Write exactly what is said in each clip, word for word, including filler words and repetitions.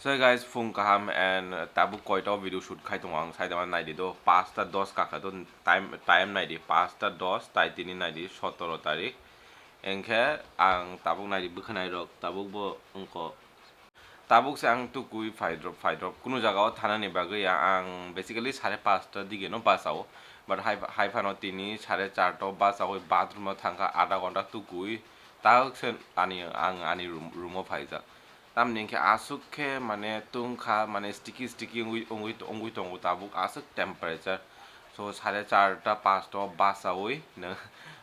So guys, phung kaham and tabuk koito video shoot khai tongo ang, sai tongma naidi do, pasta dos kakha do, time, time naidi pasta dos, tai tini naidi sotoro tarik. Engkhe ang tabuk naidi bwkhanai rok, tabuk bo wngkho. Tabuk se ang tukui phaidrop, phaidrop, kunu jaga o thanani bagwi ang basically sare pasta dige no basa o, but hai, hai phano tini sare charta o basa oi bathroom o thangkha, adha ghonta tukui, tabuk se ani, ang ani room, room o phaijak. Tamni hwnkhe aswk khe mane tungkha, mane sticky sticky wngwi, wngwi, wngwi tongo tabuk aswk temperature. So sare charta pasta o basawi nwng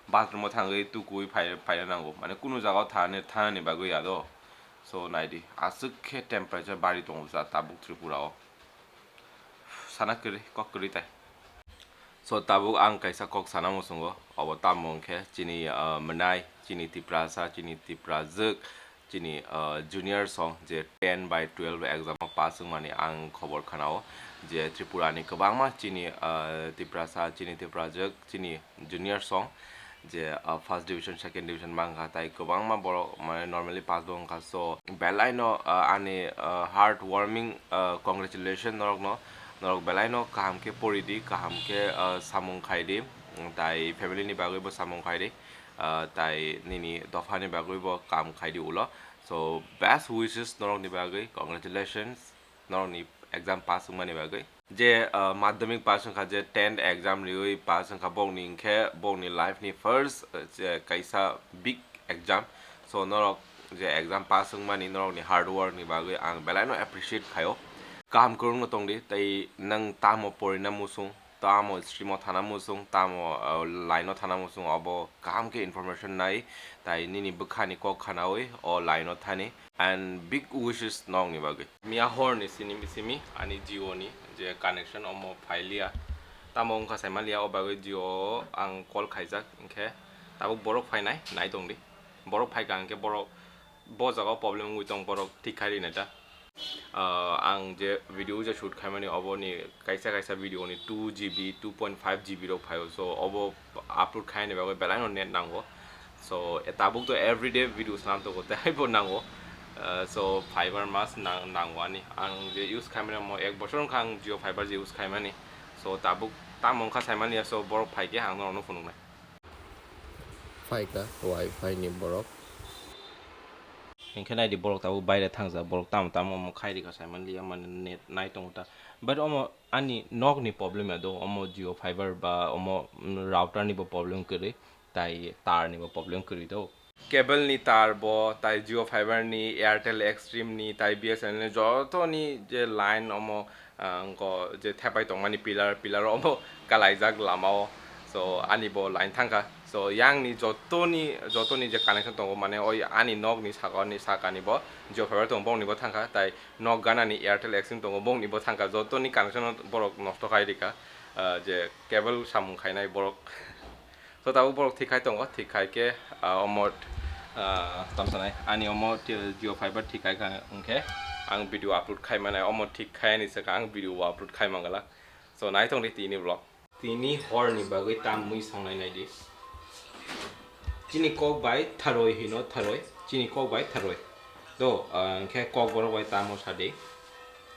bathroom o thangwi tukui phai, phaina nango. Mane kunu jaga o thani, thanani bagwi ya do. So naidi, aswk khe temperature bari tongo ja tabuk Tripura o. Sana kwrwi, kok kwrwi tai. So tabuk ang kaisa kok sana muchungo, obo tamo hwnkhe chini, ah, mwnai, chini Tiprasa, chini Tiprajwk, chini, ah, junior song je ten by twelve exam o pass wngmani ang khobor khanao je Tripura ni kwbangma chini, ah, Tiprasa, chini Tiprajwk, chini junior song je, ah, first division, second division mankha, tai kwbangma borok mane normally pass bo wngkha. So belai no, ah, ani, ah, heartwarming, ah, congratulation norokno, norok belai no kaham khe pori di, kaham khe, ah, samung khai di, mm, tai family ni bagwi bo samung khai di, ah, tai nini dopha ni bagwi bo kam khai di ulo. So best wishes norok ni bagwi, congratulations norok ni exam pass wngmani bagwi. Je, ah, madhyamik pass wngkha, je tenth exam riwi pass wngkha, bokni hwnkhe bokni life ni first, ah, je kaisa big exam. So norok je exam pass wngmani norokni hard work ni bagwi ang belai no appreciate khaio. Kaham kwrwngno tongdi, tei nwng tamo porina muchung, tamo stream o thana muchung, tamo, ah, line o thana muchung, obo kaham khe information nai, tai nini bwkhani kok khanaui o line o thani. And big wishes nokni bagwi. Miya horni simi simi ani Jio ni je connection omo phailiya. Tamo wngkha saimaliya, o bagwi Jio o ang call khaijak, hinkhe tabuk borok phainai, nai tongdi. Borok phaikha hinkhe borok bo jaga o problem wngwi tong, borok thik khai rina ta. Ah, ang je video je shoot khaimani, oboni kaisa kaisa video ni two G B, two point five G B rok phaio, so obo upload khaini bagwi belai no net nango. So e tabuk to everyday video swnam tongo, tei bo nango. Ah, so fiber mask nang, nango ani. Ang je use khaimani mo ek bochor wngkha ang Jio fiber je use khaimani. So tabuk tamo wngkha saimani ya, so borok phaikhe ang norokno phunuknai. Phaikha wifi ni borok. Hinkhe naidi borok tabuk baire thangjak, borok tamo tamo omo khairikha saimanliya, mane net nai tongo ta. But omo ani nokni problem ya do, omo Jio fiber ba omo, mm, router ni bo problem kwrwi, tai tar ni bo problem kwrwi do. Cable ni tar bo, tai Jio fiber ni, Airtel Xstream ni, tai B S N L ni, joto ni je line omo, ah, wngkho je thepai tongmani pillar, pillar omo kalaijak lama o. So ani bo line thangkha. So yang ni joto ni, joto ni je connection tongo, mane oi ani nok ni saka ni, saka ni bo Jio fiber tongo, bong ni bo thangkha, tai nok gana ni Airtel Xstream tongo, bong ni bo thangkha, joto ni connection borok nosto khai rikha, ah, je cable samung khainai borok. So tabuk borok thik khai tongo, thik khai khe, ah, omo, ah, tamsanai ani omo ti-, Jio fiber thik khai kha, hinkhe ang video upload khai manai, omo thik khai ani swkang ang video upload khai mangala. So nai tongdi tini vlog. Tini hor ni bagwi tam mui songnai naidi. Chini kok bai tharwi hino tharwi, chini kok bai tharwi. Do, ah, hinkhe kok borok bai tamo sadi.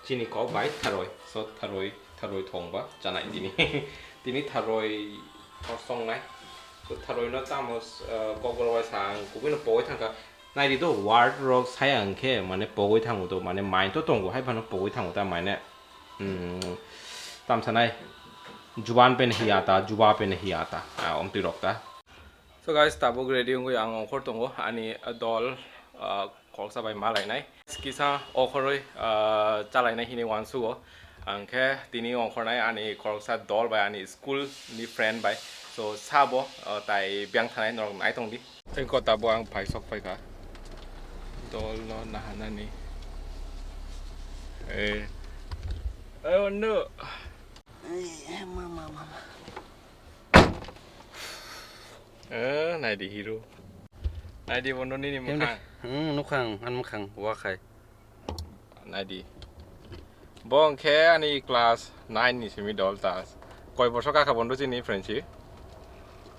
Chini kok bai tharwi, so tharwi, tharwi thongba chanai tini. Tini tharwi thor songnai. So tharwi no tamo, ah, kok borok bai sa ang kubui no pogwi thangkha. Naidi do word rok saya hinkhe mane pogwi thango do, mane mind to tongo hai phano pogwi thango ta mane, mm, tamsanai juban pe nahi aata, juba pe nahi aata, ah, omtwi rok ta. So guys, tabuk ready wngwi ang ongkhor tongo, ani dol, ah, khoroksa bai ma lainai. Kisa okhorwi, ah, cha lainai hinwi uansugo. Ang khe tini ongkhornai ani khoroksa dol bai ani school ni friend bai. So sabo, ah, tai biyang thanai norok nai tongdi. Tei kota bo ang phai sok phai kha. Dol no nahanani. Eh. Eh, oh no. Eh, ma, ma, ma, ma. Eh, naidi hero. Naidi bondo nini mukhang. Hmm, nukhang, an mukhang, wakhai. Naidi. Bo hwnkhe ani class nine ni simi dol ta. Koi bosor kakha bondo chini friendship?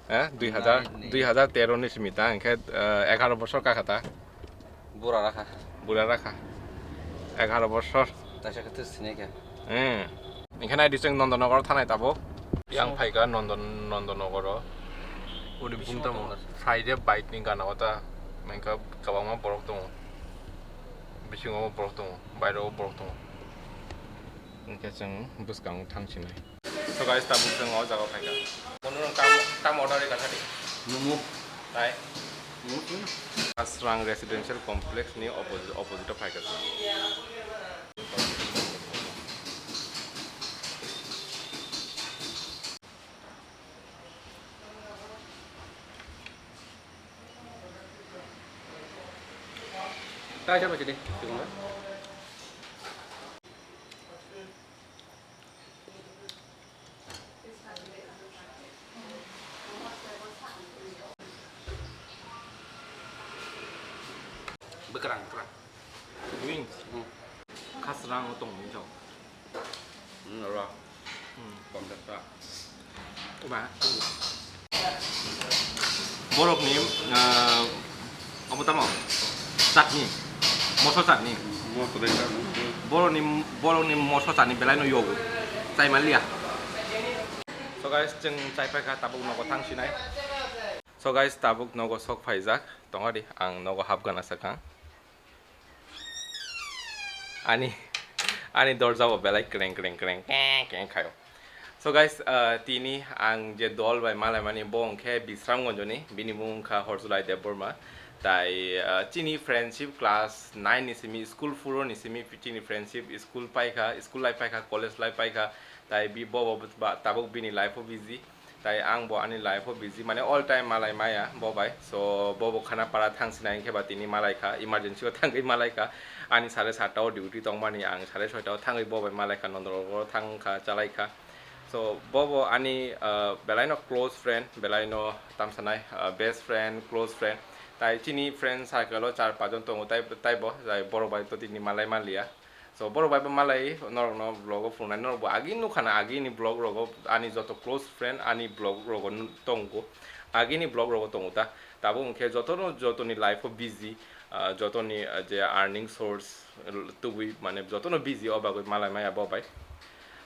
Eh, dui hazar, nine ni. Dui hazar tero ni simi ta, hwnkhe, eh, egaroh bosor kakha ta. Bura rakha. Bura rakha. Egaroh bosor. Taisa khe twsini khe. Hmm. Hinkhe nai di chwng Nondonogoro thanai tabuk. Yang phaikha Nondon-, Nondonogoro. Uni bumtamo Friday bike ni gana o ta. Hinkhe kwbangma borok tongo. Bisingo borok tongo. Bairo borok tongo. Hinkhe chwng bwskango thangsinai. So guys, tabuk chwng o jaga phaikha. Bono tam, tam order kha sadi. Momo. Tai. Momo. Asrang Residential Complex ni opposite, opposite o phaikha chwng. Tai siapa sini? Bekerang, bekerang. Wings. Hmm. Khasrang tong ni jong. Hmm, ora. Hmm. Pamdakta. Ba. Borok ni, ah, omo tamo? Chutney. Moso chutney. Moso dai chutney. Borok ni, borok ni moso chutney belai no yogo. Chai maliya. So guys, chwng chai phaikha tabuk nogo thang sinai. So guys, tabuk nogo sok phaijak. Tongo di, ang nogo hapgana sakang. Ani, ani dorja o belai kreng, kreng, kreng, keng, keng khayo. So guys, uh, tini ang je dol bai malaimani bo wngkhe Bisramganj ni, bini mung wngkha Horjulai Debbarma. Tai, uh, chini friendship class nine ni simi, school four ni simi chini friendship, school paikha, school life paikha, college life paikha. Tai bi bo, bo ba, tabuk bini life o busy. Tai ang bo ani life o busy, mane all time malai maya bo bai. So bo bo khana para thang sinai hinkhe ba tini malai kha, emergency o thangwi malai kha. Ani sare satta o duty tongmani, ang sare soita o thangwi bo bai malai kha, Nondonogoro thang kha, chalai kha. So bo bo ani, ah, belai no close friend, belai no tamsanai, ah, best friend, close friend. Tai chini friend circle o char pajon tongo, tai, tai bo, tai borok bai to tini malai manliya. So borok bai bo malai norokno vlog o phunuknai, norok bo agi nukha na, agi ni vlog rogo, ani joto close friend ani vlog rogo nu-, tongo, agi ni vlog rogo tongo ta. Tabuk hwnkhe jotono jotoni life o busy, ah, jotoni, ah, je earning source, tubui mane jotono busy, o bagwi malai maya bo bai.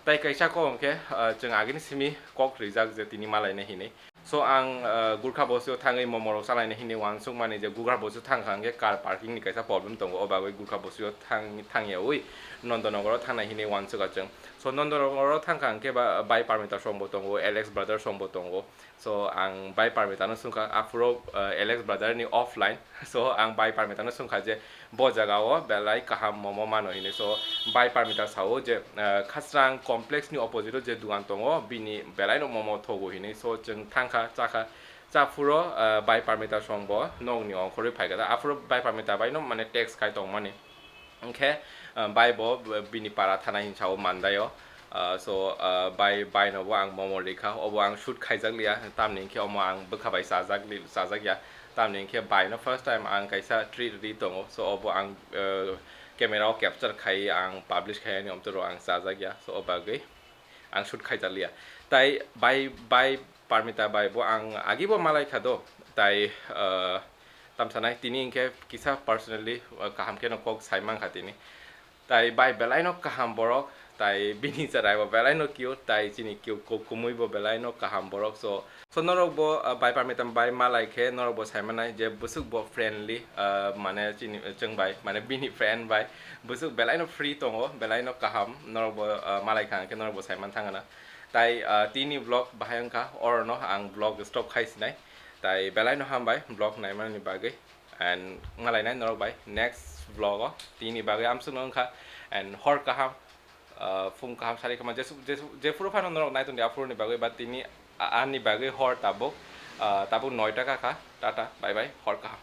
Tai kaisa kok hwnkhe, ah, chwng agini simi kok rijak je tini malai nai hinwi. So ang, ah, Gurkha Bosio thangwi momo rok chalaina hinwi uansukmani je Gurkha Bosio thangkha hwnkhe car parking ni kaisa problem tongo, o bagwi Gurkha Bosio thang-, thangyawi Nondonogoro thangnai hinwi uansukha chwng. So Nondonogoro thangkha hwnkhe ba bai Parmita song bo tongo, Alex Brother song bo tongo. So ang bai Parmita no swngkha, aphuru, ah, Alex Brother ni offline. So ang bai Parmita no swngkha je bo jaga o belai kaham momo mano hinwi. So bai Parmita sao je, ah, Khasrang complex ni opposite o je dugan tongo, bini belai no momo thogo hinwi. So chwng thangkha, chakha, chaphuro, ah, bai Parmita song bo nog ni ongkhorwi phaikha. Aphuru bai Parmita bai no mane text khai tongmani. Hwnkhe, ah, bai bo bini para thana hinwi sao Mandai o. Ah, so, ah, bai, bai no bo ang momo rikha, obo ang shoot khaijak liya, tamni hwnkhe omo ang bwkha bai chajak li-, chajak ya. Tamni hwnkhe bai no first time ang kaisa treat ri tongo, so obo ang, eh, camera o capture khai ang publish khai ani omtoro ang chajak ya, so o bagwi ang shoot khaijak liya. Tai bai, bai Parmita bai bo ang agi bo malai kha do, tai, eh, tamsanai tini hwnkhe kisa personally, eh, kaham khe no kok sai mankha tini. Tai bai belai no kaham borok, tai bini chwrai bo belai no cute, tai chini cute ko-, kumui bo belai no kaham borok. So, so norok bo, ah, bai Parmita bai malai khe norok bo sai manai je bwswk bo friendly, ah, mane chini, chwng bai, mane bini friend bai bwswk belai no free tongo, belai no kaham, norok bo, ah, malai kha hwnkhe norok bo sai man thang na. Tai, ah, tini vlog bahai wngkha, oro no ang vlog stop khai sinai. Tai belai no hambai vlog naimani bagwi. And malainai norok bai next vlog o tini bagwi amsuk no wngkha. And hor kaham, ah, phung kaham, sari kaham, jesu-, jesu-, jephuru phano norok nai tongdi aphuru ni bagwi, ba tini a-, ani bagwi hor tabuk, ah, tabuk noita kakha. Tata, bye bye, hor kaham.